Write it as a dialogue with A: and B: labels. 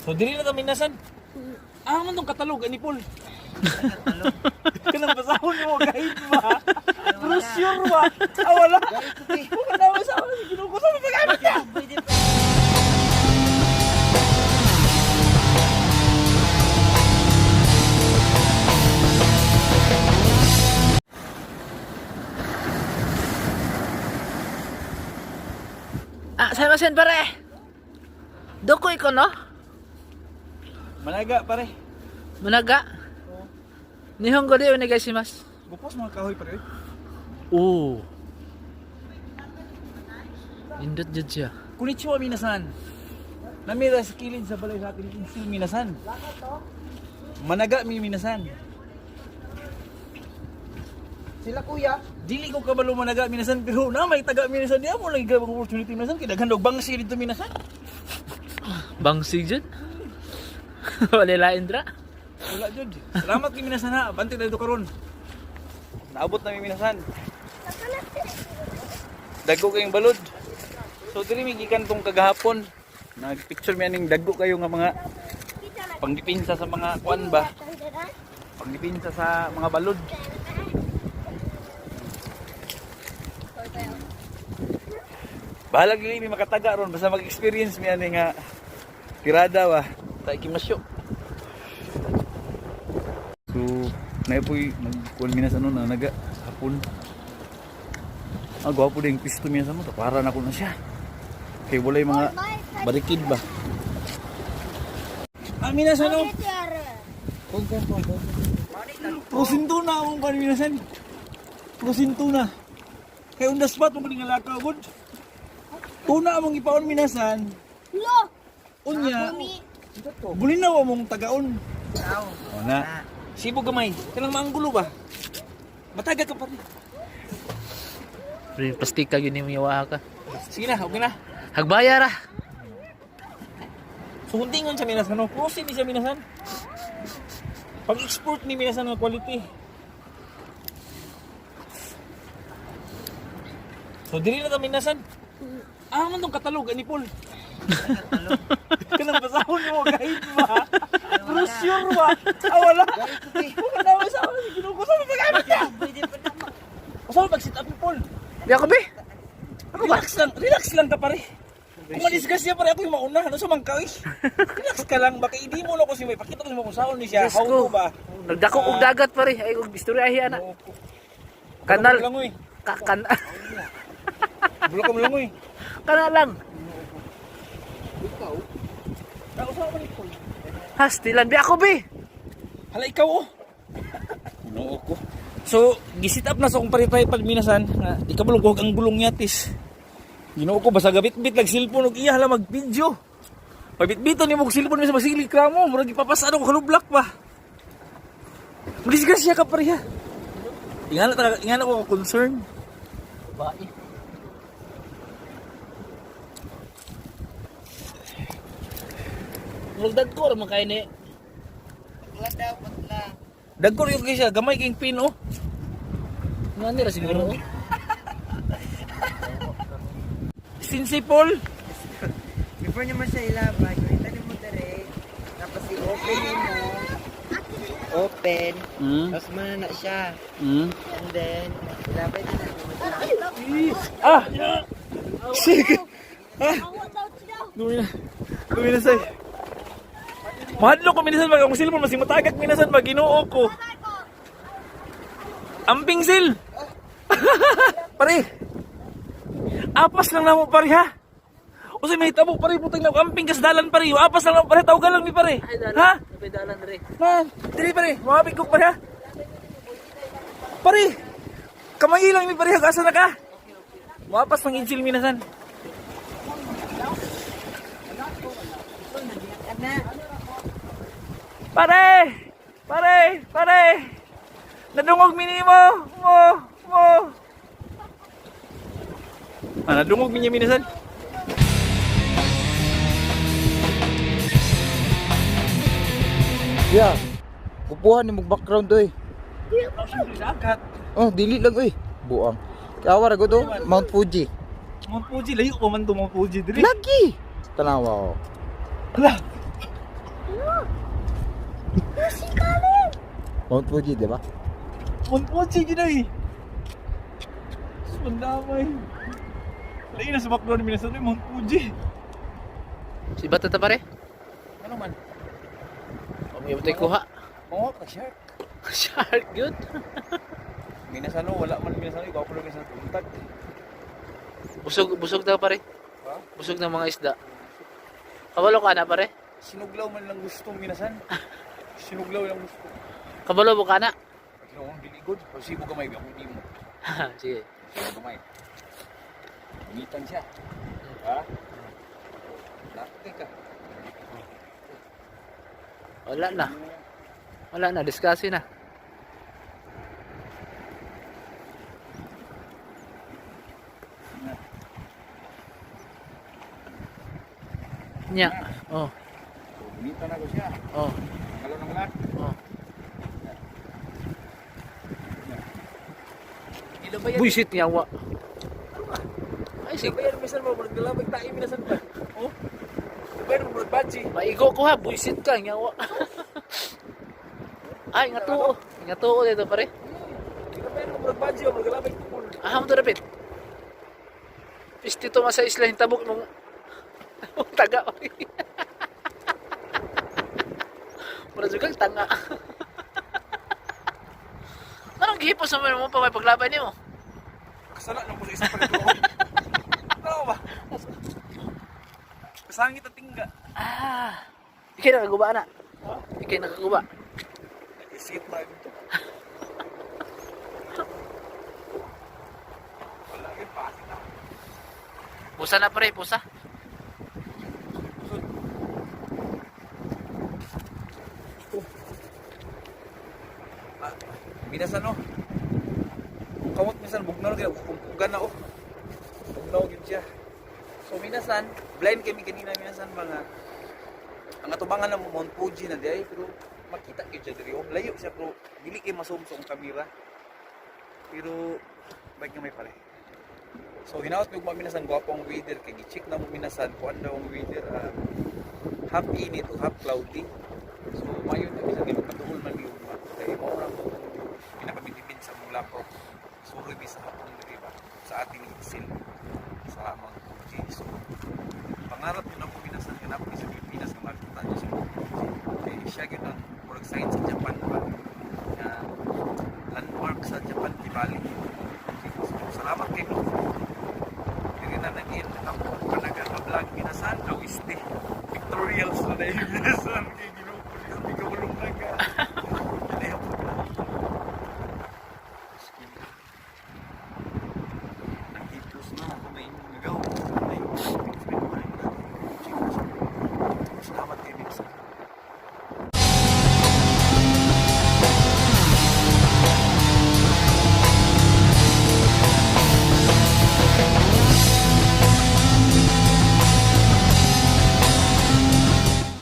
A: So dili na ta minasan. Ah, man tong katalog ani Paul. Kanang basahon mo guide ba? Brochure ba? Ah, wala. Wala ba sa Ginoo ko sa pag-gamit ka.
B: Ah, すいません pare. Doko iko no?
A: Managa pare.
B: Managa. Nihongo de onegaishimasu.
A: Gupos mga kahoy pare.
B: Oo. Indot jud siya.
A: Konnichiwa minasan. Namira sa kilid sa balay sa ating insil minasan. Managa mi minasan.
C: Sila kuya.
A: Dili ko kabalo managa minasan pero na may taga minasan diya mo lagi grab ang opportunity minasan kay daghan og bangsi dito minasan.
B: Bangsi jud. Wala lain dra.
A: Wala jud. Salamat kay minasan ha. Bantay na dito karon. Naabot na mi minasan. Dagko kayong balod. So diri mi gikan tong kagahapon. Nagpicture mi aning dagko kayo nga mga pangdipinsa sa mga kuan ba? Pangdipinsa sa mga balod. Bahalag dili mi makataga ron basta mag-experience mi ani nga tirada ba. Taiki masyo. So, naipoy nagkuan mi na sa ano na naga sa hapon. Ah, gwapo din yung pisto mi sa mo. Para na ko na siya. Kay walay mga barikid ba. Ah, minasan no. Prosinto na akong kan minasan. Prosinto na. Kay on the spot mo nga lakaw gud. Tuna among ipaon minasan.
D: Lo!
A: Unya. Bulinaw among tagaon. O na. Sibo gamay. Kanang maanggulo ba? Mataga ka pa rin.
B: Pre, plastik ka gyud nimo yawa ka.
A: Sige na, okay na.
B: Hagbaya ra.
A: So huntingon sa minasan, no? Proceed ni siya minasan. Pag-export ni minasan ng quality. So dili na ta minasan. Ah, man tong katalog ani Paul. Kanang basahon mo guide ba? Brochure ba? Ah, wala. Wala ba sa Ginoo ko sa pag-gamit ka. Usa pag sit up ni Paul.
B: Di ako be.
A: Relax lang, relax lang ka pare. Kung madisgrasya pare ako yung mauna, ano sa mangka eh. Relax ka lang, baka hindi mo na ko si may pakita ko si mo kung saan ni siya,
B: Diyos
A: how
B: ko.
A: to ba?
B: Nagdako og dagat pare. Ay og istorya ahi ana. Kanal.
A: Langoy.
B: Ka kan
A: Bulak ka mo langoy.
B: kanal lang.
A: Ikaw? Kausa ko ni Paul.
B: Hastilan bi ako be.
A: Hala ikaw oh. Ginoo ko. So, gisit up na sa akong pare pag minasan, nga di ka bulong ang gulong yatis. Ginoo ko basta gabit-bit lag cellphone og iya hala mag-video. Pabitbiton nimo og cellphone sa masigli kramo, murag ipapasado ko kalublak pa. Madisgrasya ka pare ha. Ingana talaga, ingana ko ka concern.
B: Bae. Murag dagko ra man kay ni.
C: Patla daw, patla.
A: Dagko rin kay siya, gamay king pin oh.
B: Nga ni ra siguro. oh.
A: Sensei Paul.
C: Before nyo man siya ilabay, gamitan mo dire. Tapos i-open mo. Open. Tapos mana na siya. And then, ilabay din na mo siya.
A: Ah! Sige. Ah! Gumi na. Gumi na say. Mahadlok ko minasan mag akong cellphone masing matagak minasan mag Ginoo ko. Amping sil. Pare. Apas lang namo pare ha. Usa may hitabo pare putang na amping kasdalan pare. Apas lang namo pare tawgan lang mi pare.
B: Ay dalan.
A: Ha?
B: Ay dalan re.
A: Man, dili pare, mapig ko pare ha. Pare. Kamay lang mi pare asa na ka? Mapas ng insil minasan. Pare! Pare! Pare! Nadungog minimo! Mo! Mo! Ah, nadungog niya minasan.
C: Yeah. Kupuhan ni mo background oy. Oh, dili lang oy. Buang. Kawa ra gud oh, Mount Fuji.
A: Mount Fuji, layo pa man to Mount Fuji diri.
C: Lagi. Tanawa oh.
A: Ala.
C: Mount Fuji, di ba?
A: Mount Fuji gid ay. Mandamay. Lain na sa background minasan Mount Fuji.
B: Si bata ta pare.
A: Ano man?
B: Amo tayo kuha.
A: Mga ka shark.
B: Shark good.
A: Minasano wala man minasano ikaw pa minasano buntag.
B: Busog busog daw pare.
A: Ha?
B: Busog ng mga isda. Kabalo ka na pare.
A: Sinuglaw man lang gusto minasan. Sinuglaw lang gusto.
B: Kabalo mo ka na.
A: Ginoo dili good. Pasibo gamay ba kung di mo.
B: Sige.
A: Pasibo gamay. Gamitan siya. Ha? Nakita ka.
B: Wala na. Wala na, discuss na. Nya. Oh,
A: So, gamitan ako siya.
B: oh,
A: Kalo ng lahat.
B: oh.
A: Ilabayan.
B: Buisit niya wa. Ay sige.
A: Ilabayan minsan mo murag nalabay tayo minasan ba. Oh. Ilabayan mo murag badji.
B: Maigo ko ha, buisit ka niya wa. Ay, nga tuo. Nga tuo dito pare.
A: Ilabayan mo murag badji murag nalabay tukol.
B: Ah, mo to dapit. Pisti to sa isla hintabok mong mong taga. Mura jud kang tanga. Anong gihipos sa mo pa may paglaban nimo?
A: Kasala nang po sa isang pagtuo. Tama ba? Kasangit at tingga.
B: Ah. Ikay nakaguba na. Ikay nakaguba.
A: Isit na ito. Wala yun, pasit na.
B: Pusa na pre, pusa.
A: Ah, minasan no. Kung kamot minsan bugnaw kaya kung na oh. Bugnaw gyud siya. So minasan, blind kami kanina minasan mga ang atubangan ng Mount Fuji na di ay pero makita gyud siya diri oh. Layo siya pero dili kay masum sa akong kamera. Pero bike nga may pare. So hinaot mig minasan gwapo ang weather kay gi-check na mo minasan kuan daw ang weather half init o half cloudy. So mayo na bisan kay magpatuol man mi ugma. Kay mao ra mo pinakabitibid sa mong laptop. Suroy mi sa hapon diri ba sa ating Excel sa Mount Fuji. So pangarap yun ako minasan kanap mi sa Pilipinas nga makita niyo sa Mount Fuji. Kay siya gyud ang murag sign sa Japan ba nga landmark sa Japan Kibali. So, salamat kay Lord. Diri na nag-in ako panaga ka vlog minasan awiste pictorials na dahil minasan kay